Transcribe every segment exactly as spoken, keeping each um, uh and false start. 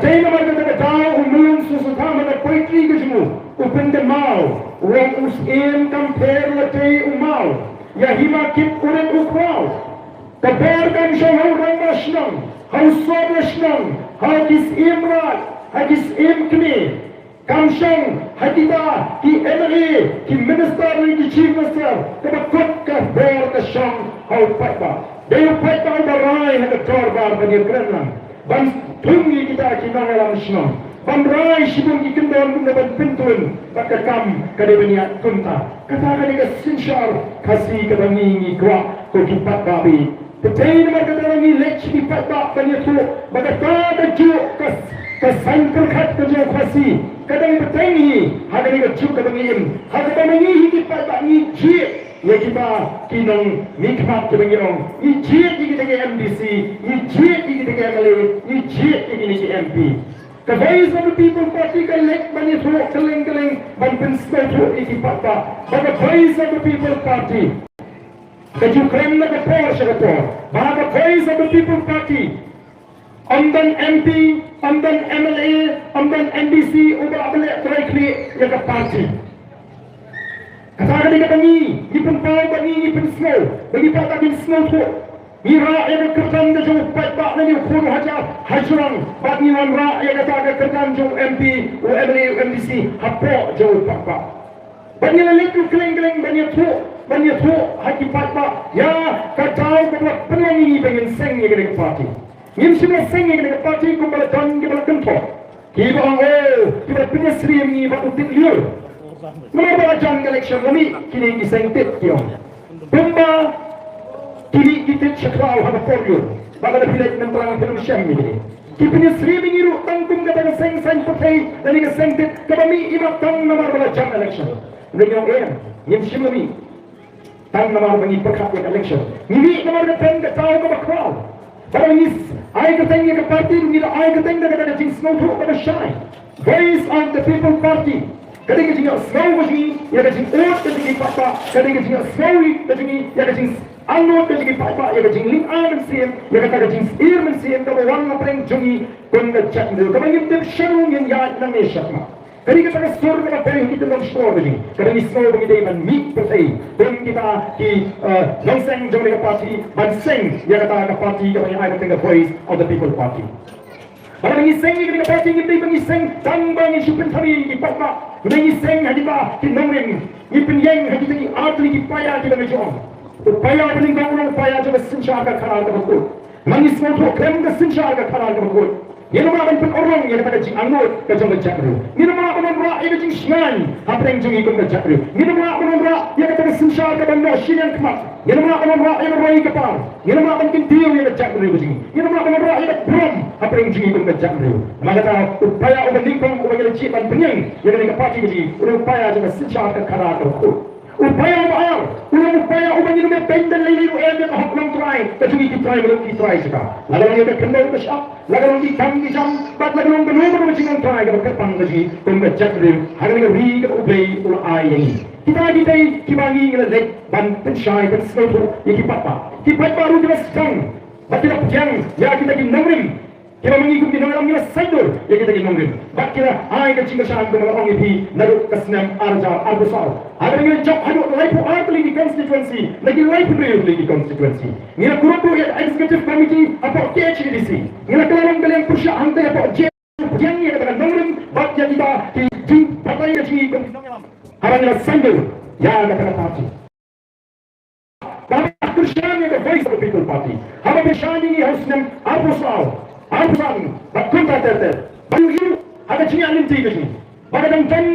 Dei namar kata ka daw u Myllung Sngewsutha ha ka poetry ka jong u, u pynkynmaw, u ong u syiem kam pher la tei u maw, ïa hima kip u rit u khraw. Ka bor kam shong ha u rangbah shnong, ha u sor shnong, ha ki syiem raid, ha ki syiem kmie. Kam shong ha kita ki M L A, ki minister ne ki chief minister, kaba kut ka bor ka shong ha u paidbah. Dei u paidbah uba rai ha ka dorbar ban ïakren lang, ban thung ïa kita ki nongïalam shnong, ban rai shibun ki kyndon kumno ban pynthut, bad ka kam ka dei ban ïaid kumta. Kata ka dei ka synshar Khasi kaba ngi ngi kwah ko ki paidbah bad Te dei namar kata ngi leit sha ki paidbah ban ïathuh ba kata ka juk ka, ka saiñ pyrkhat ka jong u Khasi ka dang bteng hi ha kane ka juk kaba ngi im, ha kaba ma ngi hi ki paidbah ngi jied ïa kita ki nongmihkhmat kiba ngi ong, ngi jied ïa kita ki M D C, ngi jied ïa kita ki M L A, ngi jied ïa kine ki M P. Ka Voice of the People Party ka leit ban ïathuh kylleng kylleng ban pynsngewthuh ïa ki paidbah ba ka Voice of the People Party ka ju kren na ka por sha ka por ba ka Voice of the People Party ym don M P, ym don M L A, ym don M D C uba ap leh trai khlieh ïa ka party. Kata ka dei kaba ngi ngi pynpaw, ba ngi ngi pynsngew, ba ngi pat ba ngi sngewthuh. Ngi rah ïa ka kyrdan ka jong u paidbah na ngi u khun u hajar ha jrong, bad ngi wanrah ïa kata ka kyrdan jong u M P, u M L A, u M D C hapoh jong u paidbah. Ban ïa leit kylleng kylleng ban ïathuh, ban ïathuh ha ki paidbah ïa ka daw kaba la pynlong ïa ngi ba ngin seng ïa kane ka party. Ngim shym la seng ïa kane ka party kumba la don kiba la kynthoh, kiba ong, oh, kiba la pynïasyriem ïa ngi bad u Titlur. Namar ba la jan ka election la mih kine ki seng tit ki ong, kumba ki mih ki tit sha khlaw ha ka por ïur, bad lada phi leit mynta phin ym shem ïa kine. Ki pynïasyriem ïa ngi ruh tang kum kata ka seng saiñ pyrthei lane ka seng tit kaba mih imat tang namar ba la jan election. Hynrei ngi ong em, ngim shym la mih tang namar ba ngi pyrkhat ïa ka election. Ngi mih namar ka teng ka daw kaba khraw. Ba ngi ai kyrteng ïa ka party, ngi la ai kyrteng da kata ka jingsngewthuh kaba shai, Voice of the People Party. Ka dei ka jingïohsngew ka jong ngi ïa ka jingud ka jong ki paidbah, ka dei ka jingïohsngew ka jong ngi ïa ka jing angnud ka jong ki paidbah, ïa ka jinglyngngoh mynsiem, ïa kata ka jingsyier mynsiem kaba wan na pdeng jong ngi kum ka jaitbynriew, kaba ngim tip shano ngin ïaid nangne shakhmat. Ka dei kata ka sur kaba pdeng ki tyllong shkor ka jong ngi, kaba ngi sngew ba ngi dei ban mih pyrthei kum kita ki, eh, nongseng jong ka party, ban seng ïa kata ka party kaba ngi ai kyrteng ka Voice of the People Party. Ba ngi seng ïa kane ka party ngim dei ba ngi seng tang ba ngi shu pynthame ïa ki paidbah. Ngi seng ha kita ki nongrim, ngi pynïeng ha kita ki artylli ki paia kiba ngi jong. U paia uba nyngkong u long u paia jong ka synshar ka khadar kaba kut. Ma ngi sngewthuh khlem ka synshar ka khadar kaba kut, ngim lah ban pynurlong ïa kata ka jingangnud ka jong ka jaitbynriew. Ngim lah ban wanrah ïa ka jingshngaiñ hapdeng jong ngi kum ka jaitbynriew. Ngim lah ban wanrah ïa kata ka synshar kaba noh shiliang khmat. Ngim lah ban wanrah ïa ka roi ka par. Ngim lah ban kyntiew ïa ka jaitbynriew ka jong ngi. Ngim lah ban wanrah ïa ka burom hapdeng jong ngi kum ka jaitbynriew. Namar kata u paia uba nyngkong uba ngi la jied ban pynïeng ïa kane ka party ka jong ngi, u long u paia jong ka synshar ka khadar kaba kut. U paia uba ar u long u paia uba ngin ym ïathuh ban lei lei ruh ïa ka hok longtrai ka jong ngi ki trai, ba long ki trai jong ka. La ka long ïa ka khyndew ka shyiap, la ka long ki kam ki jam, bad la ka long kano kano ka jinglongtrai kaba kyrpang ka jong ngi kum ka jaitbynriew ha kane ka ri kaba U Blei u la ai ïa ngi. Kita ki dei kiba ngi ngi la leit ban pynshai ban sngewthuh ïa ki paidbah. Ki paidbah ruh ki la sdang bad ki la pdiang ïa kita ki nongrim, kiba ma ngi kum ki nongïalam ngi la saiñdur ïa kita ki nongrim. Bad ki la ai ka jingkyrshan kumba la ong ïa phi naduh ka snem ar hajar arphew saw. Haba ngi la jop haduh laiphew ar tylli ki constituency na ki laiphew hynriew tylli ki constituency. Ngi la kurup ruh ïa ka executive committee hapoh K H A D C. Ngi la kylla long ka liang pyrshah hangtei hapoh J P N ïa kata ka nongrim bad ïa kita ki jingbatai ka jong ngi kum ki nongïalam. Haba ngi la saiñdur ïa kata ka party. Ba haba kyrshan ïa ka Voice of the People Party, haba kyrshan ïa ngi ha u snem arphew saw, arphew san bad kumta ter ter, ba ngi ïohi ha ka jingïaid lynti ka jong ngi ba ka dang don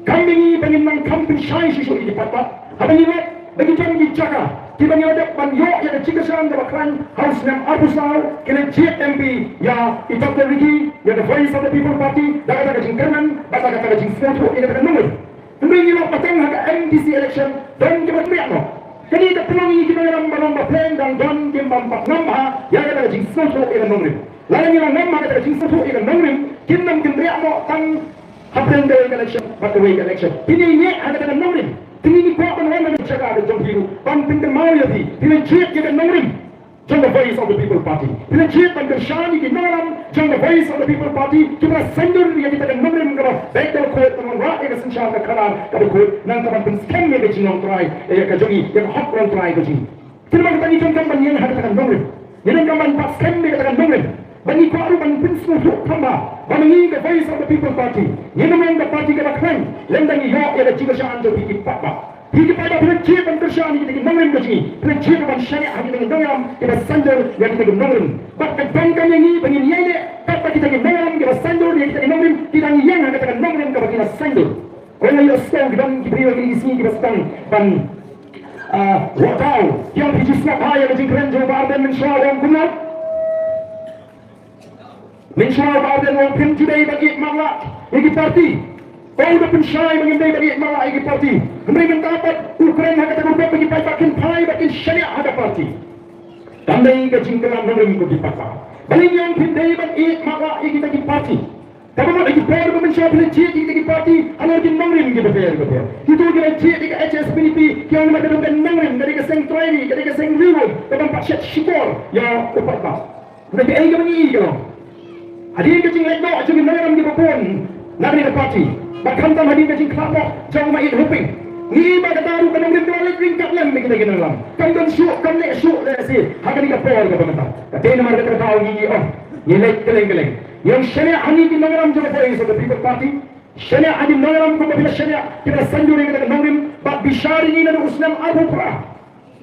kam ïa ngi ba ngin nang kham pynshai shuh shuh ïa ki paidbah. Haba ngi leit ba ki don ki jaka kiba ngi la dep ban ïoh ïa ka jingkyrshan kaba khlaiñ ha u snem arphew saw, ki la jied M P ïa i Doctor Ricky, ïa ka Voice of the People Party, da kata ka jingkyrmen bad da kata ka jingsngewthuh ïa kata ka nongrim. Hynrei ngi long pateng ha ka M D C election, don kiba kynriah noh. Kane ka pynlong ïa ngi ki nongïalam ba long ba pyrshah dang don kim bym pat ngam bha ïa kata ka jingsngewthuh ïa ka nongrim. Lada ngi la ngam ha kata ka jingsngewthuh ïa ka nongrim, kin nang kynriah noh tang hapdeng kawei ka election bad kawei ka election. Kin ïeng ha kata ka nongrim. Te ngi kwah ban wan ha ka jaka ka jong phi ruh ban pynkynmaw ïa phi, phi la jied ïa ka nongrim. jong ka Voice of the People Party. Phi la jied ban kyrshan ïa ki nongïalam jong ka Voice of the People Party kiba la saiñdur ïa kita ki nongrim kaba beit kaba khuid, kaba wanrah ïa ka synshar ka khadar kaba khuid, nangta ban pynskhem ïa ka jinglong trai, ïa ka jong ngi, ïa ka hok long trai ka jong ngi. Kynmaw kata, ngi donkam ban ïeng ha kata ka nongrim. Ngi donkam ban pat skhem ïa kata ka nongrim. Ba ngi kwah ruh ban pynsngewthuh kham bha ba ma ngi ka Voice of the People Party ngin ym long ka party kaba khlaiñ lymda ngi ïoh ïa ka jingkyrshan jong phi ki paidbah. Phi ki paidbah phi la jied ban kyrshan ïa kita ki nongrim ka jong ngi. Phi la jied ban shaniah ha kita ki nongïalam kiba saiñdur ïa kita ki nongrim. Bad ka donkam ïa ngi ba ngin ïaineh katba kita ki nongïalam kiba saiñdur ïa kita ki nongrim ki dang ïeng ha kata ka nongrim kaba ki la saiñdur. Ko ïa ïohsngew ki don ki briew ki sngi kiba sdang ban, ah, wad daw. Ïa phi ju sngap ha ïa ka jingkren jong u Bah Ardent mynshuwa u ong kumno? Mynshuwa u Bah Ardent u ong phim ju dei ban ïeit matlah ïa ki party. Ko u da pynshai ba ngim dei ban ïeit matlah ïa ki party. Hynrei mynta pat u kren ha kata ka rup ba ki paidbah kin phai bad kin shaniah ha ka party. Kam dei ka jingkylla nongrim ko ki paidbah. Balei ngi ong phim dei ban ïeit matlah ïa kita ki party? Kaba mut ha ki por ba mynshuwa phi la jied ïa kita ki party halor ki nongrim kiba pher bapher. Kito kiba jied ïa ka H S P D P ki ong ba ka dei ka nongrim, ka dei ka seng trai ri, ka dei ka seng riewrum, ka ban pat shet shukor ïa u paidbah. Hynrei kaei kaba ngi ïohi ka long, hadien ka jingleit noh jong ki nongïalam kiba bun na kane ka party, bad khamtam hadien ka jingkhlad noh jong u Maieit Hoping, ngi ïohi ba kata ruh ka nongrim ka la leit ryngkat lem bad kita ki nongïalam. Kam don shuh, kam neh shuh lehse ha kane ka por kaba mynta. Ka dei namar kata ka daw ngi ïohi, oh, ngi leit kylleng kylleng. Ngi ong shaniah ha ngi ki nongïalam jong ka Voice of the People Party. Shaniah ha ki nongïalam kumba phi la shaniah, kiba la saiñdur ïa kata ka nongrim, bad bishar ïa ngi naduh u snem arphew phra.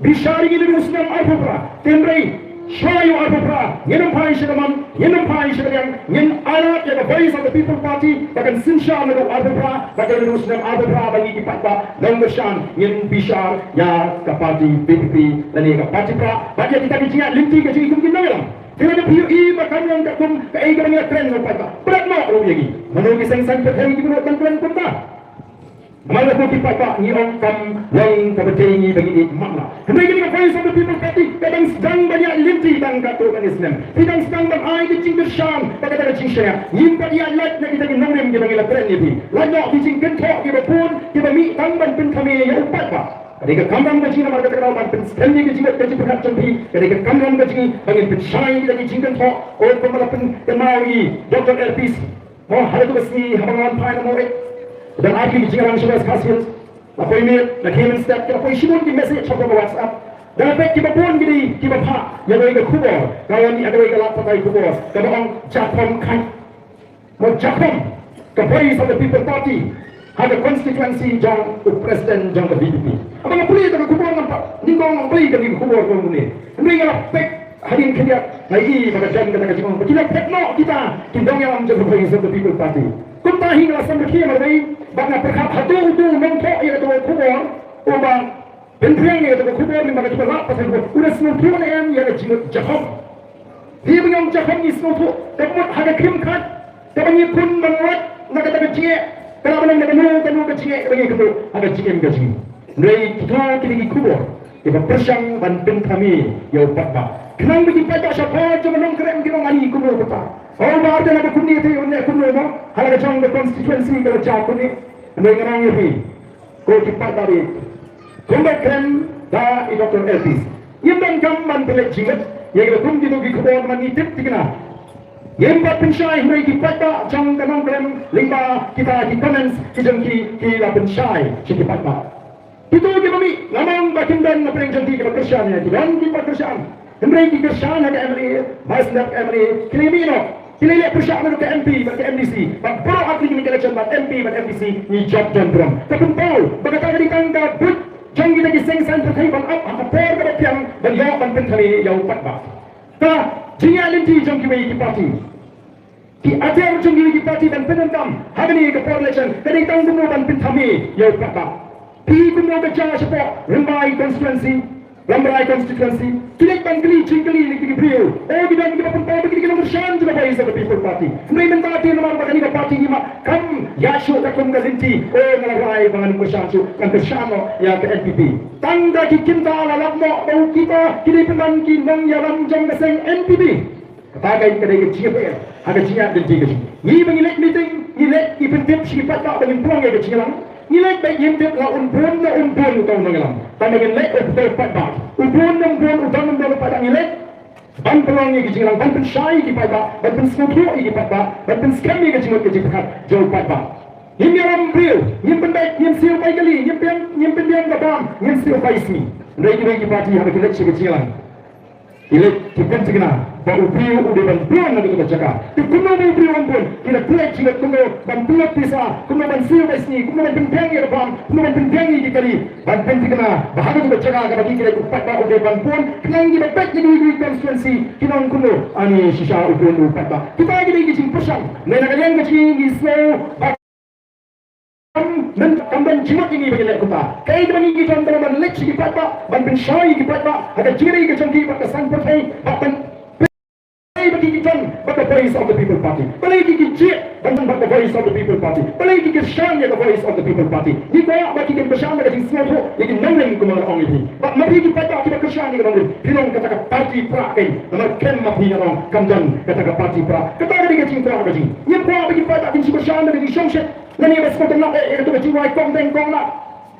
Bishar ïa ngi naduh u snem arphew phra. Te hynrei shuwa ïa u arphew phra ngin ym phai sha ka mon, ngin ym phai sha ka liang, ngin ailad ïa ka Voice of the People Party ba kan synshar naduh arphew phra, ba dei naduh u snem arphew phra ba ngi ki paidbah nongkyrshan ngin bishar ïa ka party V P P lane ka party prah bad ïa kita ki jingïaid lynti ka jong ngi kum ki nongïalam. Te lada phi ïohi ba kam long katkum kaei kaba ngi la kren, u paidbah, pyrkhat noh ruh ïa ngi. Mano ki seng saiñ pyrthei kiba nud ban kren kumta? Namar la ko ki paidbah ngi ong kam long kaba dei ngi ba ngin ïeit matlah. Hynrei kane ka Voice of the People Party ka dang sdang ban ïaid lynti tang katto katne snem. Phi dang sdang ban ai ka jingkyrshan bad kata ka jingshaniah. Ngim pat ïaid lait na kita ki nongrim kiba ngi la kren ïa phi. Lait noh ki jingkynthoh kiba bun kiba mih tang ban pynthame ïa u paidbah. Ka dei ka kamram ka jong ngi namar kata ka daw ban pynskhem ïa ka jingmut ka jingpyrkhat jong phi. Ka dei ka kamram ka jong ngi ba ngin pynshai ïa kita ki jingkynthoh. O kumba la pynkynmaw i Doctor L P C. Mo, ha katu ka sngi haba nga wan phai na Maweit, dang ai ki jingïalang sha West Khasi Hills. La poi miet, la khie mynstep, ki la poi shibun ki message hapoh ka WhatsApp. Da nga peit kiba bun ki dei kiba phah ïa kawei ka khubor, ka wan ïa kawei ka lad pathai khubor kaba ong Jakhom Khaid. Mo, Jakhom, ka Voice of the People Party ha ka constituency jong u president jong ka V P P. Haba nga pule ïa ka khubor namar nyngkong nga ong balei kane ka khubor ka ong kumne. Hynrei nga la peit hadien khyndiat nga ïohi ba ka don kata ka jingong ba ki la phet noh kita ki nongïalam jong ka Voice of the People Party. Kumta hi nga la sngewthuh marwei bad nga pyrkhat hato uto u nongthoh ïa kato ka khubor, uba pynphriang ïa kato ka khubor, lyngba kato ka lad pathai khubor, u da sngewthuh ne em ïa ka jingmut Jakhom. Hi ba ngi ong Jakhom ngi sngewthuh, ka mut ha ka khim khat. Kaba ngi khun ban lait na kata ka jingeh, ka la ban long na kano kano ka jingeh kaba ngi kynduh ha ka jingim ka jong ngi. Hynrei kito kine ki khubor kiba pyrshang ban pynthame ïa u paidbah. Khnang ba ki paidbah shaphang jong ka Nongkrem kin ong ani kumno kata. Ong ba Ardent lada kumne te un leh kumno mo ha la ka jong ka constituency ka la jia kumne. Hynrei ngan ong ïa phi. Ko ki paidbah, kumba kren da i Doctor Elvis, ngim donkam ban pynleit jingmut ïa kiba kum kito ki khubor ba ngi tip thikna. Ngim pat pynshai, hynrei ki paidbah jong ka Nongkrem lyngba kita ki comments ki jong ki, ki la pynshai sha ki paidbah. Kito kiba mih, nga ong ba kim don na pdeng jong ki kiba kyrshan ïa ki, don kiba kyrshan. Hynrei ki kyrshan ha ka M L A, vice, ka M L A, ki la mih noh. Ki la leh pyrshah naduh ka M P bad ka M D C. Bad baroh ha ki election bad M P bad M D C ngi jop don burom. Ka pynpaw ba kata ka dei tang ka buit jong kita ki seng saiñ pyrthei ban ap ha ka por kaba biang ban ïoh ban pynthame ïa u paidbah. Ka jingïaid lynti jong kiwei ki party, ki atiar jong kiwei ki party ban pyndonkam ha kane ka por election ka dei tang kumno ban pynthame ïa u paidbah. Phi kumno ka jia shapoh Rymbai constituency, Rambrai constituency, ki leit ban kylli jingkylli na ki briew. O, ki don kiba pynpaw ba ki dei ki nongkyrshan jong ka Voice of the People Party. Hynrei mynta te namar ba kane ka party ngi mat kam ïaid shuh katkum ka lynti. O, nga la rai ba ngan ym kyrshan shuh, ngan kyrshan noh ïa ka N P P. Tang da ki kynta la lap noh ba u kita ki dei pynban ki nongïalam jong ka seng N P P. Kata ka, ka dei ka jingïapher ha ka jingïaid lynti ka jong ngi. Ngi ba ngi leit meeting, ngi leit ngi pyntip sha ki paidbah ba ngin pynlong ïa ka jingïalang. Ngi leit ba ngim tip la un bun ne um bun uta u nongïalam. Tang ba ngin leit, uta u paidbah, u bun ne um bun, u don ne um don u paidbah, ngi leit ban pynlong ïa ki jingïalang, ban pynshai ïa ki paidbah, ban pynsngewthuh ïa ki paidbah, ban pynskhem ïa ka jingmut ka jingpyrkhat jong u paidbah. Ngim ïalam briew, ngim pynbeit, ngim siew bai kali, ngim pyn, ngim pynbiang ka bam, ngim siew bai sngi. Hynrei kiwei ki party haba ki leit sha ka jingïalang, ki leit ki pynthikna ba u briew u dei ban bun na kata ka jaka. Te kumno ba u briew un bun? Ki la pynleit jingmut kumno ban pynlut pisa, kumno ban siew bai sngi, kumno ban pynbiang ïa ka bam, kumno ban pynbiang ïa ki kali. Ban pynthikna ba ha katu ka jaka kaba ki kren u paidbah u dei ban bun, khnang kiba peit na kawei kawei constituency kin ong kumno, ani shisha u bun u paidbah. Kita ki dei ki jingpyrshang. Mynta ka liang ka jingïasngew ba kam, kam don jingmut ïa ngi ba ngin leh kumta. Kaei kaba ngi ki don tang ban leit sha ki paidbah, ban pynshai ïa ki paidbah ha ka jingïadei ka jong ki bad ka saiñ pyrthei, bad ban Balei ba ki ki don bad ka Voice of the People Party? Balei ki ki jied ban don bad ka Voice of the People Party? Balei ki kyrshan ïa ka Voice of the People Party? Ngi kwah ba ki kin kyrshan da ka jingsngewthuh ïa ki nongrim kumba nga la ong ïa phi. Bad ma phi ki paidbah kiba kyrshan ïa ki nongrim, phi long kata ka party prah kein. Namar khlem ma phi nga ong kam don kata ka party prah. Kata ka dei ka jingkwah ka jong ngi. Ngim kwah ba ki paidbah kin shu kyrshan da ka jingshongshit lane ba sngewtynnat ïa kata ka jingrwai kong deng kong lah.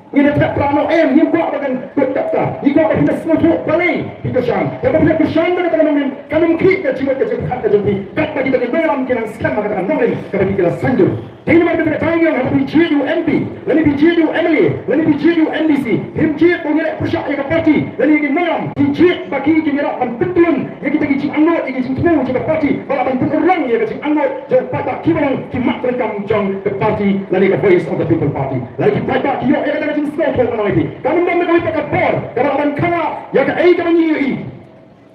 Ngi da thep pra noh em, ngim kwah ba kan kut kata. Ngi kwah ba phin da sngewthuh balei phi kyrshan. Haba phi kyrshan da kata ka nongrim, kan ym khih ka jingmut ka jingpyrkhat ka jong phi. Katba kita ki nongïalam ki nang skhem ha kata ka nongrim kaba ki la saiñdur. Dei namar kata ka daw ngi ong haba phi jied ïa u M P, lane phi jied ïa u M L A, lane phi jied ïa u M D C, phim jied ba u ïaleh pyrshah ïa ka party lane ïa ki nongïalam. Phi jied ba ki kin ïarap ban pyntlun ïa kita ki jingangnud, ïa ki jingthmu jong ka party, ba lah ban pynurlong ïa ka jingangnud jong u paidbah kiba long ki mat treikam jong ka party lane ka Voice of the People Party. Lane ki paidbah ki ïoh ïa kata ka jingsngewthuh ngan ong ïa phi. Kam don kawei pat ka por kaba lah ban khang ïa kaei kaba ngi ïohi,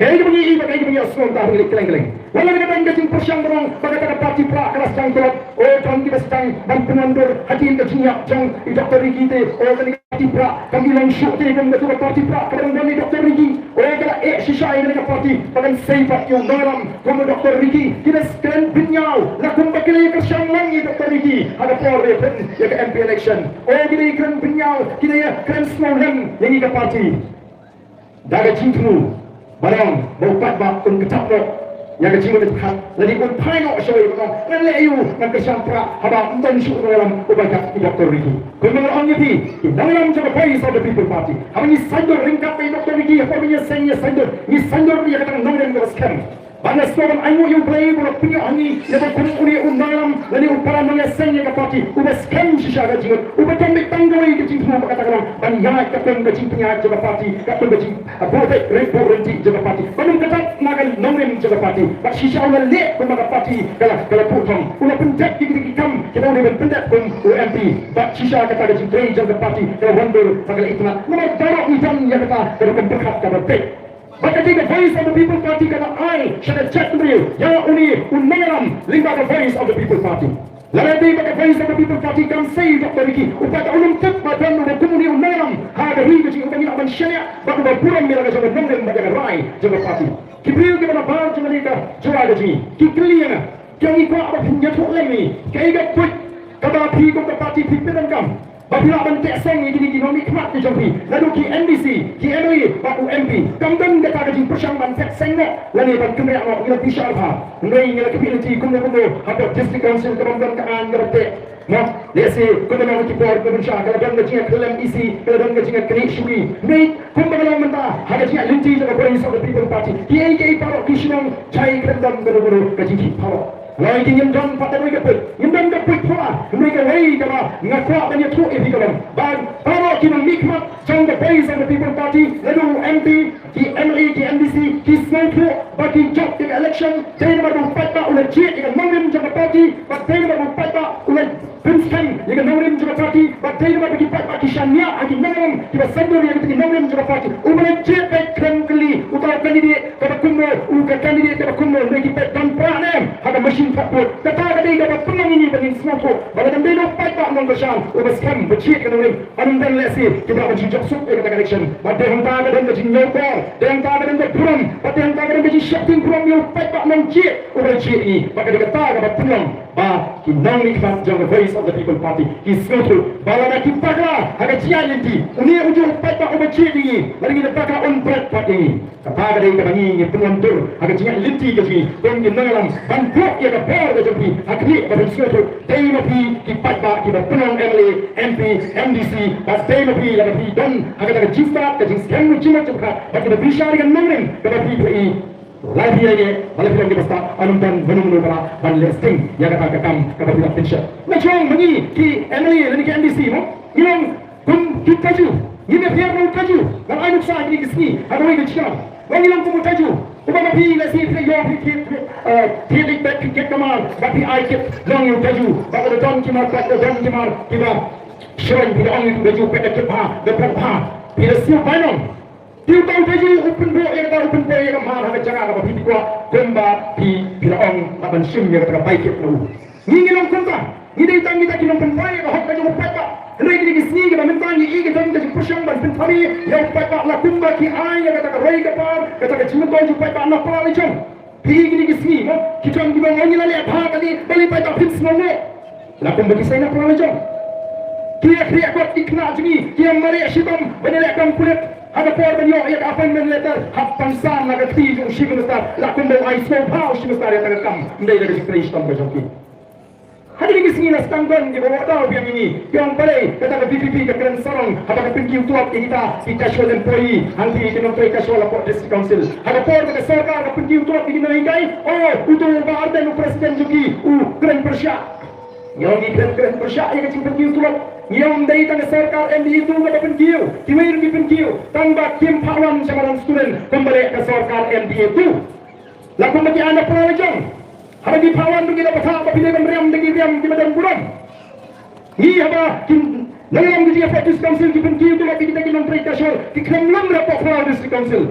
kaei kaba ngi ïohi bad kaei kaba ngi ïohsngew mynta ha ri kylleng kylleng. Wat la ka don ka jingpyrshang ba ong ba kata ka party prah ka la sdang tlot. O, don kiba sdang ban pynwandur hadien ka jingïap jong i Doctor Ricky te, o, kane ka party prah kam i long shuh te kum katu ka party prah kaba dang don i Doctor Ricky. O, ka la eh shisha ïa kane ka party ba kan sei pat ïa u nongïalam kum u Doctor Ricky. Ki da kren bynñiaw la kumba ki la ïa kyrshan lang ïa u Doctor Ricky ha ka por ba ïa pyn ïa ka M P election. O, ki da ïa kren bynñiaw, ki da ïa kren sngewlem ïa ngi ka party. Da ka jingthmu ba ong ba u paidbah un ktah noh ïa ka jingmut jingpyrkhat lane un phai noh shawei ba ong ngan leh aïu, ngan kyrshan prah haba ym don shuh u nongïalam uba ïaid i Doctor Ricky. Kumba nga la ong ïa phi, ki nongïalam jong ka Voice of the People Party, haba ngi saiñdur ryngkat bad i Doctor Ricky, haba ngi seng ïa saiñdur, ngi saiñdur ïa kata ka nongrim kaba skhem. Ba nga sngewbha ban ainguh ïa U Blei ba u la pynïoh ha ngi ïa uba kum une u nongïalam lane u para nongïaseng ïa ka party uba skhem shisha ka jingmut, uba don beit tang kawei ka jingthmu ba kata ka long ban ïaid katkum ka jingpynïaid jong ka party, katkum ka jing, ah, buh beit rit buh rynti jong ka party. Ban ym ktah na ka nongrim jong ka party. Bad shisha u la leh kumba ka party ka la, ka la buh thong. U la pyndep ïa kita ki kam kiba u dei ban pyndep kum u M P. Bad shisha kata ka jingtrei jong ka party ka la wandur bad ka la itynnad. Namar baroh ngi don ïa kata ka rukom pyrkhat kaba beit. Bad ka dei ka Voice of the People Party ka la ai sha ka jaitbynriew ïa une u nongïalam lyngba ka Voice of the People Party. Lada dei ba ka Voice of the People Party kam sei Doctor Ricky, u pat u nym tip ba don uba kum une u nongïalam ha ka ri ka jong ngi, uba ngi lah ban shaniah bad uba burom ïa la ka jong ka nongrim bad ïa ka rai jong ka party. Ki briew kiba nabar jong kane ka jylla ka jong ngi ki kylli ïa nga, ki ong, ngi kwah ba phin ïathuh lem ïa ngi kaei ka puit kaba phi kum ka party phi pyndonkam ba phi lah ban teh seng ïa kine ki nongmihkhmat ki jong phi, naduh ki M D C, ki M L A bad u M P. Kam don kata ka jingpyrshang ban teh seng noh lane ban kynriah noh. Ngi la bishar bha, hynrei ngi la khmih lynti kumno kumno hapoh District Council ka bym don ka aiñ kaba teh. Mo, lehse kumno kumno ki por ka bynta ka la don ka jingïakhlem E C, ka la don ka jingïaknieh shuki. Hynrei kumba ka long mynta ha ka jingïaid lynti jong ka Voice of the People Party, kiei kiei baroh ki shu ong jai khlem don kano kano ka jingkhih baroh. Hynrei ki ngim don pat da kawei ka puit, ngim don ka puit pura. Hynrei kawei kaba nga kwah ban ïathuh ïa phi ka long ba baroh ki nongmihkhmat jong ka Voice of the People Party, naduh u M P, ki M L A, ki M D C, ki sngewthuh ba ki jop ïa ka election dei namar ba u paidbah u la jied ïa ka nongrim jong ka party, bad dei namar ba u paidbah u la pynskhem ïa ka nongrim jong ka party, bad dei namar ba ki paidbah ki shaniah ha ki nongrim kiba saiñdur ïa kita ki nongrim jong ka party. U ba la jied beit khlem kylli uta u candidate kaba kumno, u ka candidate kaba kumno, hynrei ki peit don prah ne em ha ka machine thok vote. Kata ka dei kaba pynlong ïa ngi ba ngin sngewthuh ba lada ym dei u paidbah nongkyrshan uba skhem ba jied ka nongrim, ban ym don lehse kiba la ban jingjop suk ïa kata ka election. Bad dei hangta ka don ka jingñiewkor, dei hangta ka don ka burom, bad dei hangta ka don ka jingsheptieng burom ïa u paidbah nongjied uba la jied ïa ngi. Bad ka dei kata kaba pynlong ba ki nongmihkhmat jong ka Voice of the People Party ki sngewthuh ba lada ki bakla ha ka jingïaid lynti, une u juh u paidbah uba jied ïa ngi, lada ngi la bakla un bret pat ïa ngi. Kata ka dei kaba ngi ngi pynwandur ha ka jingïaid lynti ka jong ngi kum ki nongïalam ban buh ïa ka bor ka jong phi ha khmih ba phin sngewthuh dei ma phi ki paidbah kiba pynlong M L A, M P, M D C, bad dei ma phi lada phi don ha kata ka jingstad ka jingskhem jingmut jingpyrkhat bad kiba bishar ïa ka nongrim kaba phi phi. Lai phi ïa ngi, ba la phi long ki bastad, ym don mano mano ba lah ban leh sting ïa kata ka kam kaba phi la pynshai. Nga shong ma ngi ki M L A lane ki M D C mo, ngi long kum ki taju, ngim ïapher na u taju. Ngan ai nuksa ha kine ki sngi ha kawei ka jingïalang. Ngi long kum u taju uba ma phi lehse phi ïoh phi thied, eh, thied ïa bad phi kit kamar bad phi ai kit, long ïa u taju. Bad ka don ki mar, bad ka don ki mar kiba shrong, phi da ong ïa u taju, phi da kit bha, da phet bha, phi da siew bainong. Te uta u taju u pynbor ïa kata, u pynbor ïa ka mar ha ka jaka kaba phi kwah, kumba phi, phi la ong, ban shim ïa kata ka bai kit na u. Ngi, ngi long kumta, ngi dei tang kita ki nongpynbor ïa ka hok ka jong u paidbah. Hynrei kine ki sngi kiba mynta ngi ïohi ka don ka jingpyrshang ban pynthame ïa u paidbah, la kumba ki ai ïa kata ka roi ka par, kata ka jingmyntoi jong u paidbah na para la jong. Phi ïohi kine ki sngi mo, ki don kiba ong ngi la leh bha kane, balei paidbah phin sngew mo? La kumba ki seng na para la jong. Ki ïa khreh kot ki khynnah jong ngi, ki ïa mareh shitom ban ïaleh kam pulit. Ha ka por ban ïoh ïa ka appointment letter, hap ban sam na ka kti jong u Chief Minister. La kumba u ai sngewbha u Chief Minister ïa kata ka kam, ym dei da ka jingtrei shitom ka jong ki. Ha kine ki sngi la sdang don kiba wad daw biang ïa ngi, ki ong balei kata ka V P P ka kren sarong haba ka pynkiew tulop ïa kita ki casual employee, hangtei ki nongtrei casual hapoh District Council. Ha ka por ba ka sorkar ka pynkiew tulop ïa ki nonghikai, oh, uto u Bah Ardent u president jong ki u kren pyrshah. Ngi ong ngi kren, kren pyrshah ïa ka jingpynkiew tulop. Ngi ong dei tang ka sorkar M D A two kaba pynkiew, kiwei ruh ki pynkiew, tang ba kim phah wan sha madan student, kumba leh ka sorkar M D A two. La kumba ki ai na para la jong. Haba ki phah wan ruh ki da bthah ba phi dei ban riam da ki riam kiba don burom. Ngi haba ki nongïalam ka jingïaphod District Council ki pynkiew tulop ïa kita ki nongtrei casual, ki khlem lum ruh hapoh Pharao District Council.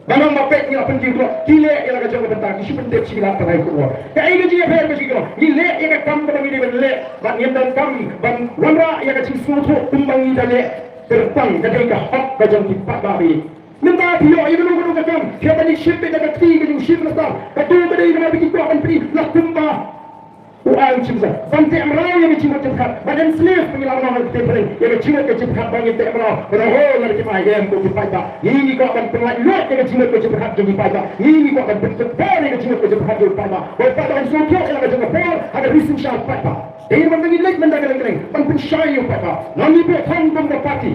Ba nang ba peit ngi la pynkiew tulop, ki leh ïa la ka jong ka bynta, ki shu pyntip shi lak pathai khuid. Kaei ka jingïapher ka jong ki? Ngi leh ïa ka kam kaba ngi dei ban leh, bad ngim donkam ban wanrah ïa ka jingsngewthuh kumba ngi da leh. Kyrpang, ka dei ka hok ka jong ki paidbah ba ïeit. Mynta phi ïoh ïa kano kano ka kam, phi hap ban ïashim beit da ka kti ka jong u Chief Minister. Kato ka dei namar ba ki kwah ban pynïaid, la kumba u ai u Chief Minister ban teh mraw ïa ka jingmut jingpyrkhat, ban enslave, ba ngi la ong ha ka ktien phareng, ïa ka jingmut ka jingpyrkhat, ba ngin teh mraw. Ba nang ho lada kim ai, em, ko ki paidbah, ngi, ngi kwah ban pynlait luid ïa ka jingmut ka jingpyrkhat jong ki paidbah. Ngi, ngi kwah ban pynkupbor ïa ka jingmut ka jingpyrkhat jong ki paidbah. Ba u paidbah un sngewthuh ïa la ka jong ka por ha ka Ri Shisha Paidbah. Dei namar ba ngi leit mynta kylleng kylleng ban pynshai ïa u paidbah. Ngi bun thong kum ka party.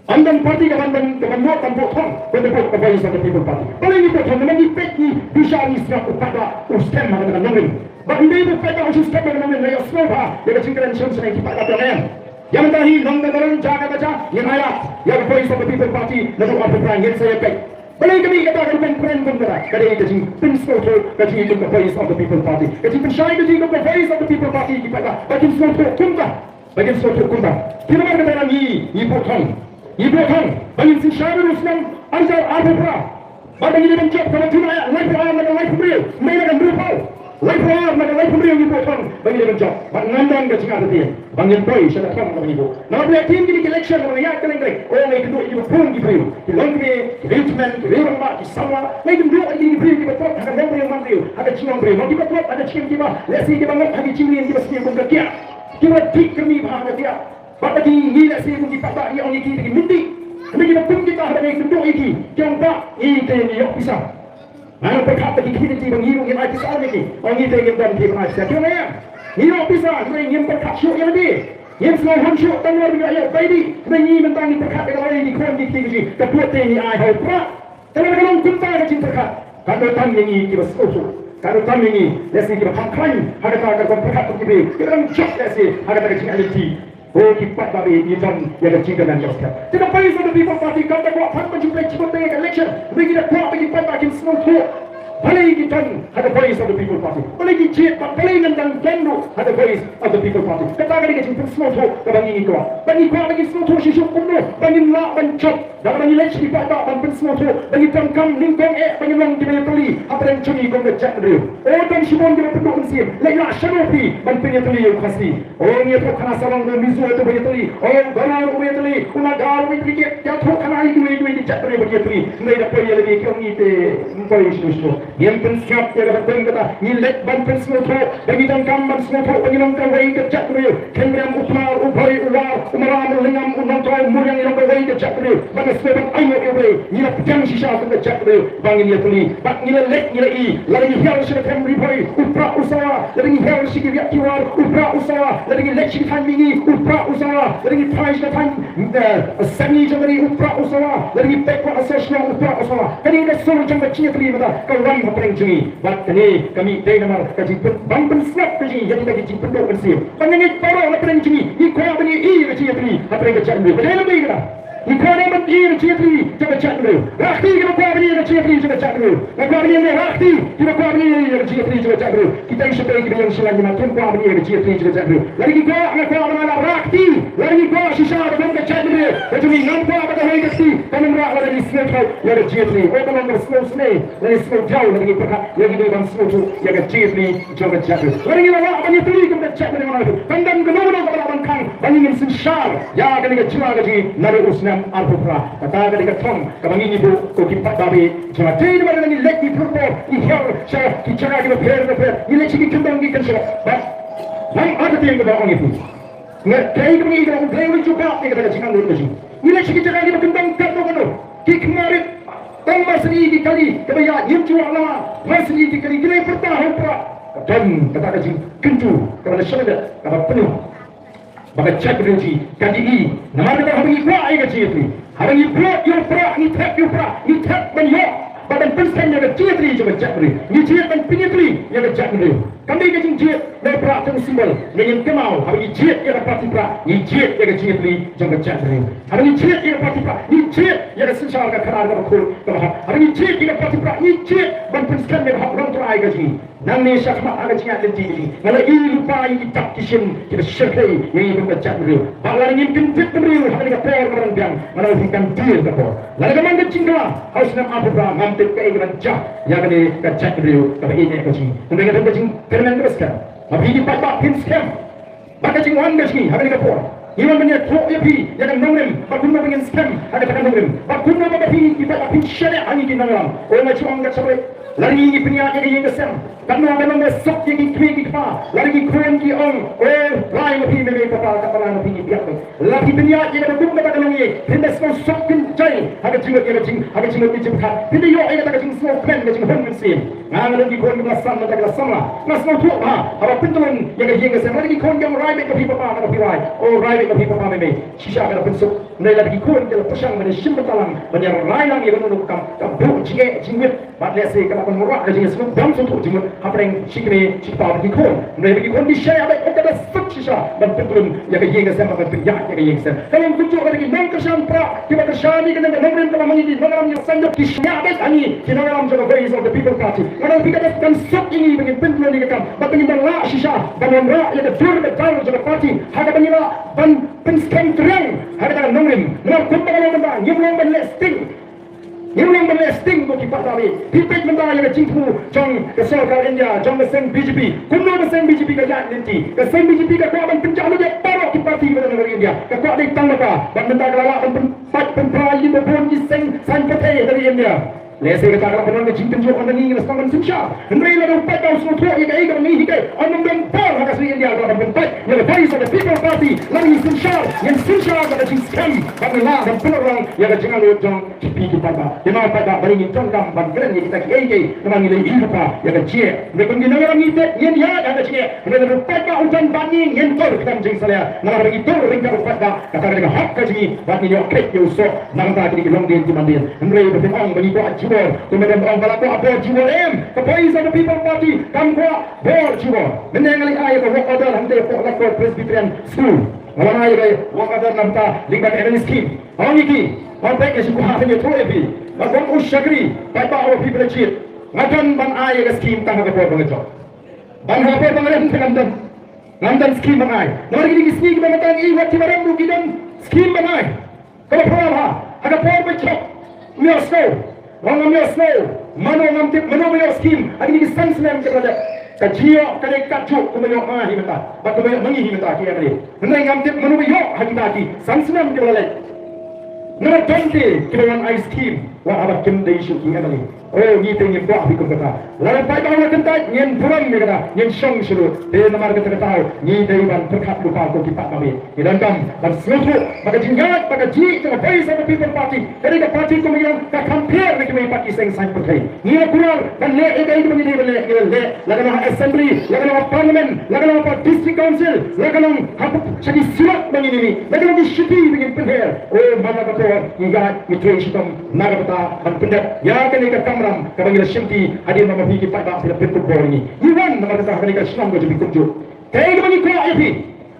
Ym don party kaban, ban, kaban mut ban buh thong, ban buh ka Voice of the People Party. Balei ngi buh thong? Namar ngi peit, ngi bishar, ngi sngap u paidbah u skhem ha kata ka nongrim. Bad ym dei ba u paidbah u shu skhem ha ka nongrim, ngi ïohsngew bha ïa ka jingkren shong shnong ki paidbah. Te ïa mynta hi nong ka baron jaka baja ngin ai lad ïa ka Voice of the People Party naduh arphew phra, ngin sa ïa peit. Balei ka dei kata ka rukom kren kum kata? Ka dei ka jingpynsngewthuh, ka jingïakhun ka Voice of the People Party. Ka jingpynshai ka jingïakhun ka Voice of the People Party ki paidbah ba kin sngewthuh kumta. Ba ngin sngewthuh kumta. Te namar kata ngi, ngi buh thong. Ngi buh thong ba ngin synshar ruh snem ar hajar arphew phra. Bad ba ngi dei ban jop kaba thymmai, laiphew ar na ka laiphew hynriew, ym dei na ka hynriewphew. Laiphew ar na ka laiphew hynriew ngi buh thong ba ngi dei ban jop. Bad ngam don ka jingartatien ba ngin poi sha ka thong kaba ngi buh. Namar ba ïa kine ki election kaba ngi ïaid kylleng kylleng, oh, ngi kynduh ïa kiba bun ki briew, ki longkmie, ki briew tymmen, ki briew rangbah, ki samla. Ngi kynduh ïa ki briew kiba tlot ha ka nongbriew manbriew, ha ka jinglong briew, ma kiba tlot ha ka jingim kiba, lehse kiba ngop ha ki jingleh kiba sniew kum ka kiad. Kiba dik kyrmi bha ha ka kiad. Bad ba ki, ngi lehse kum ki paidbah ngi ong ïa ki ba ki mih dih. Hynrei kiba kum kita haba ngi kynduh ïa ki, ki ong ba ngi te ngi ïoh pisa. Nga pyrkhat ba ki khih ïa ki ba ngi ruh ngin ai pisa ïa ki. Ong ngi te ngim don phi ban ai pisa. Ki ong ïa ngi ïoh pisa, hynrei ngim pyrkhat shuh ïa lade. Ngim sngewhun shuh tang namar ba ngi la ïoh bai dih. Hynrei ngi mynta ngi pyrkhat ïa ka lawei, ngi khun, ngi khih, ngi ka pud te ngi ai ha u prah. Te lada ka long kumta ka jingpyrkhat, ka doh tam ïa ngi kiba sngewthuh, ka doh tam ïa ngi lehse kiba kham khlaiñ ha kata ka rukom pyrkhat kum ki briew, kiba dang jop lehse ha kata ka jingailad. Ko ki paidbah ba ïeit, ngi don ïa ka jingkyrmen kaba skhem. Te ka Voice of the People Party kam da kwah pat ban shu pynleit jingmut ïa ka election. Ngi da kwah ba ki paidbah kin sngewthuh balei ki don ha ka Voice of the People Party, balei ki jied bad balei ngi dang don ruh ha ka Voice of the People Party. Kata ka dei ka jingpynsngewthuh kaba ngi, ngi kwah. Ba ngi kwah ba kin sngewthuh shisha kumno ba ngin lah ban jop. Lada ngi leit sha ki paidbah ban pynsngewthuh, ba ngi donkam nyngkong eh ba ngin long kiba ïatylli hapdeng jong ngi kum ka jaitbynriew. Oh, don shibun kiba pynduh mynsiem, leit lah shano phi ban pynïatylli ïa u Khasi? Oh, ngi ïathuh khana Sarong, u Mizo uba ïatylli. Oh, u Garo uba ïatylli, u Naga uba ïatylli, ki ïathuh khana ïa kiwei kiwei ki jaitbynriew ba ki ïatylli. Hynrei da poi ïa lade ki ong ngi te ym poi shano shano. Ngim pynsngap ïa kata, kum kata ngi leit ban pynsngewthuh ba ngi donkam ban sngewthuh ba ngi long kawei ka jaitbynriew. Khynriam, u Pnar, u Bhoi, u War, u Maram, u Lyngngam, u Nongtoi, u Muriang, ngi long kawei ka jaitbynriew. Ba nga sngewbha ban ai nguh ïa U Blei, ngi la pdiang shisha kum ka jaitbynriew ba ngin ïatylli. Bad ngi la leit ngi la ïohi, lada ngi hiar sha ka them Ri Bhoi, u Prah u sawa. Lada ngi hiar sha ki riat ki war, u Prah u sawa. Lada ngi leit sha ki thaiñ mihngi, u Prah u sawa. Lada ngi phai sha ka thaiñ, eh, Sangni jong ka ri, u Prah u sawa. Lada ngi peit kwah ha Sohshnong, u Prah u sawa. Kane ka sur jong ka jingïatylli mynta ka wan hapdeng jong ngi. Bad kane ka mih dei namar ka jingpyn, bym pynsngap ka jong ngi ïa kita ki jingpynduh mynsiem. Ba ngi ngeit baroh hapdeng jong ngi, ngi kwah ban ïohi ïa ka jingïatylli hapdeng ka jaitbynriew. Ka dei lymne kata. Ngi kwah ban ïohi ïa ka jingïatylli jong ka jaitbynriew. Rah kti kiba kwah ban ïohi ïa ka jingïatylli jong ka jaitbynriew. Nga kwah ban ïohi, rah kti kiba kwah ban ïohi ïa ka jingïatylli jong ka jaitbynriew. Kita ki shynrang kiba ïeng sha la, ngi ma kum kwah ban ïohi ïa ka jingïatylli jong ka jaitbynriew. Lada ki kwah, nga kwah ban ïohi, rah kti. Lada ki kwah shisha ba don ka jaitbynriew ka jong ngi, ngam kwah ba ka hoi ka kti. Kan ym rah lada ngi sngewthuh ïa ka jingïatylli. Oh, ka long kaba sngewsynei. Lada ngi sngewthuh, lada ngi pyrkhat ïa kine ban sngewthuh ïa ka jingïatylli jong ka jaitbynriew. Lada ngi la lah ban ïatylli kum ka jaitbynriew, kan don kano kano kaba lah ban khang ba ngi ngin synshar ïa kane ka jylla ka jong ngi naduh u snem arphew phra. Kata ka dei ka thong kaba ngi ngi buh ko ki paidbah. Jong nga, dei namar ngi leit ngi pyrshah, ngi hiar sha ki jaka kiba pher bapher, ngi leit sha ki kyndong ki kynshoh. Bad nang artatien kaba ong ïa phi, nga dei kaba ngi, kaba U Blei u la jubab ïa kata ka jingangnud ka jong ngi. Ngi leit sha ki jaka kiba kyndong katno katno, ki khmat rit, tang ba sni ki kali kaba ïaid, ngim ju wad lama, ba sni ki kali ki la pyrta ha u Prah. Ka don kata ka jingkyntu kaba la shong, kaba pynlong ba ka jaitbynriew jong ngi kan ïohi. Namar kata haba ngi kwah ïa ka jingïatylli, haba ngi pyrshah ïa u Prah, ngi thep ïa u Prah, ngi thep ban ïoh bad ban pynskhem ïa ka jingïatylli jong ka jaitbynriew. Ngi jied ban pynïatylli ïa ka jaitbynriew. Kam dei ka jingjied na u Prah tang u symbol, ngi ngin kynmaw haba ngi jied ïa ka party Prah, ngi jied ïa ka jingïatylli jong ka jaitbynriew. Haba ngi jied ïa ka party Prah, ngi jied ïa ka synshar ka khadar kaba khuid kaba hap. Haba ngi jied ïa ka party Prah, ngi jied ban pynskhem ïa ka hok longtrai ka jong ngi. Nangne shakhmat ha ka jingïaid lynti jong ngi, nga la ïohi lypa ïa ki dak ki shim kiba shyrkhei ïa ngi kum ka jaitbynriew. Bad lada ngim kyntiew bynriew ha kane ka por kaba dang biang, nga la ong phi, kan die ka por. Lada ka long ka jingkylla ha u snem arphew phra, ngam tip kaei kaban jia ïa kane ka jaitbynriew kaba ïeit ka jong ngi. Hynrei ka don ka jingkyrmen kaba skhem. Ma phi ki paidbah phin skhem ba ka jingwan ka jong ngi ha kane ka por, ngi wan ban ïathuh ïa phi ïa ka nongrim, ba kumno ba ngin skhem ha kata ka nongrim, ba kumno ba phi ki paidbah phin shaniah ha ngi ki nongïalam. Oh, nga ju ong ka jingkyrmen, lada ngi pynïaid ïa ka ïing ka sem, katno ka long ka suk ïa ki kmie ki kpa lada ki khun ki ong, oh, rai ma phi mei mei papa, katba rai ma phi ngi biang. Lada phi pynïaid ïa kaba kum kata ka longïing, phin da sngewsuk kynjai ha ka jingmut, ïa ka jing, ha ka jingmut ka jingpyrkhat. Phin da ïoh ïa kata ka jingsngewkmen, ka jinghun mynsiem. Nga, nga don ki khun kiba la san, mynta ki la samla. Nga sngewthuh bha haba pyntlun ïa ka ïing ka sem, lada ki khun ki ong, rai beit ma phi papa, katba phi rai, oh, rai beit ma phi papa mei mei, shisha ka la pynsuk. Hynrei lada ki khun ki la pyrshang ban ïashim bynta lang, ban ïarai lang ïa kano kano ka kam, ka buh jingeh jingwit, bad lehse ka la ban wanrah ka jingsngewbha, sngewthuh jingmut hapdeng shi kmie shi kpa bad ki khun. Hynrei haba ki khun ki shaniah beit, oh, ka da suk shisha ban pyntlun ïa ka ïing ka sem, ban pynïaid ïa ka ïing ka sem. Ka long kumjuh, ka dei ki nongkyrshan Prah kiba kyrshan ïa kane ka nongrim kaba ma ngi ki nongïalam ïa saiñ, ki shaniah beit ha ngi ki nongïalam jong ka Voice of the People Party. Nga ong ïa phi, ka da kan suk ïa ngi ba ngin pyntlun ïa ka kam, ba ngin da lah shisha ban wanrah ïa ka dur ka dar jong ka party ha kaba ngi lah ban pynskhem triang ha kata ka nongrim. Namar kumba ka long mynta, ngim long ban leh sting. Ngim long ban leh sting ko ki paidbah. Phi peit mynta ïa ka jingthmu jong ka sorkar India, jong ka seng B J P. Kumno ka seng B J P ka ïaid lynti? Ka seng B J P ka kwah ban pynjah lut ïa baroh ki party kiba don ha ri India. Ka kwah dei tang ma ka. Bad mynta ka la lah ban pynpait pynpra ïa kiba bun ki seng saiñ pyrthei ha ri India. Lehse kata ka lah ban long ka jingtynjuh ynda ngi, ngi la sdang ban synshar. Hynrei lada u paidbah u sngewthuh ïa kaei kaba ngi hikai, ym don bor ha ka ri India ka lah ban pynpait ïa ka Voice of the People Party. Lada ngi synshar, ngin synshar da ka jingskhem, bad ngi lah ban pynlong ïa ka jingangnud jong ki paidbah. Te ma paidbah, ba ngin donkam ban kren ïa kita kiei kiei, namar ngi la ïohi lypa ïa ka jingeh. Hynrei kum ki nongïalam ngi tip ngin ïaid ha ka jingeh. Hynrei lada u paidbah u don bad ngi, ngin tur khlem jingsalia. Namar ngi tur ryngkat u paidbah, kata ka dei ka hok ka jong ngi, bad ngin ïoh kheit ïa u soh. Nangta kine ki longdien ki mandien. Hynrei ba phin ong ba ngi kwah jubor, kumba don ong ba la kwah bor jubor, em. Ka Voice of the People Party kam kwah bor jubor. Mynne nga la ai ïa ka work order hangtei hapoh Latkor Presbyterian School. Nga la ai ïa ka work order na bynta lyngba ka M L A scheme. Ong ïa ki, ong peit, nga shu kwah ban ïathuh ïa phi. Ba kum u shakri paidbah uba phi ba la jied, nga don ban ai ïa ka scheme tang ha ka por ba nga jop. Ban ha ka por ba nga rem te ngam don. Ngam don scheme ban ai. Namar kine ki sngi kiba mynta ngi ïohi wat kiba rem ruh ki don scheme ban ai. Kaba pura bha, ha ka por ba jop, ym ïohsngew. Ong ngam ïohsngew. Mano, ngam tip mano ba ïoh scheme ha kine ki san snem kiba la dep. Ka jingïoh ka dei katjuh kumba ïoh ma nga hi mynta, bad kumba ïoh ma ngi hi mynta ki M L A. Hynrei ngam tip mano ba ïoh ha kita ki san snem kiba la leit. Namar don te kiba wan ai scheme. Wa abat kim dei shuh ki M L A. O ngi te ngim kwah phi kum kata. Lada paidbah la kyntait ngin burom ïa kata, ngin shong shuh. Te namar kata kata ngi dei ban pyrkhat lypa ko ki paidbah. Ngi donkam ban sngewthuh ba ka jingïaid ba ka jingïaid jong ka Voice of the People Party, ka dei ka party kum ïa ka compare na kiwei pat ki seng saiñ pyrthei. Ngi la kular ban leh ïa kaei kaba ngi dei ban leh, ngi la leh. La ka long ha assembly, la ka long ha parliament, la ka long ha district council, la ka long ha sha ki surat ba ngin ïa mih, la ka long ki shuti ba ngin pynher. O man la ka por ngi ïaid ngi trei shitom na ka bynta ban pyndep ïa kane ka kamram kaba ngi la shimti hadien ba ma phi ki paidbah phi la pynkup bor ïa ngi. Ngi wan namar kata ha kane ka shnong ka jong phi kumjuh. Kaei kaba ngi kwah ïa phi,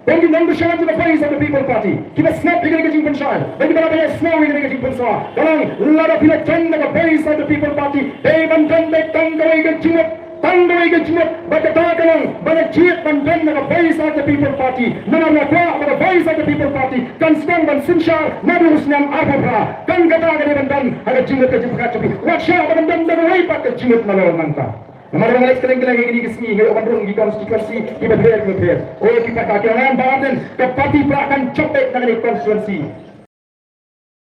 kum ki nongkyrshan jong ka Voice of the People Party kiba sngap ïa kane ka jingpynshai bad kiba la ïasngew ïa kane ka jingpynsawa, ka long lada phi la join da ka Voice of the People Party dei ban don beit tang kawei ka jingmut, tang kawei ka jingmut, bad kata ka long ba la jied ban don da ka Voice of the People Party. Namar nga kwah ba ka Voice of the People Party kan sdang ban synshar naduh u snem arphew phra. Kan kata ka dei ban don ha ka jingmut ka jingpyrkhat jong phi. Wat shah ban don da kawei pat ka jingmut nalor nangta. Namar ba nga leit kylleng kylleng ha kine ki sngi, nga ïoh ban rung ki constituency kiba pher kiba pher. O ki paidbah, ki ong ba ardent ka party Prah kan jop beit na kane ka constituency.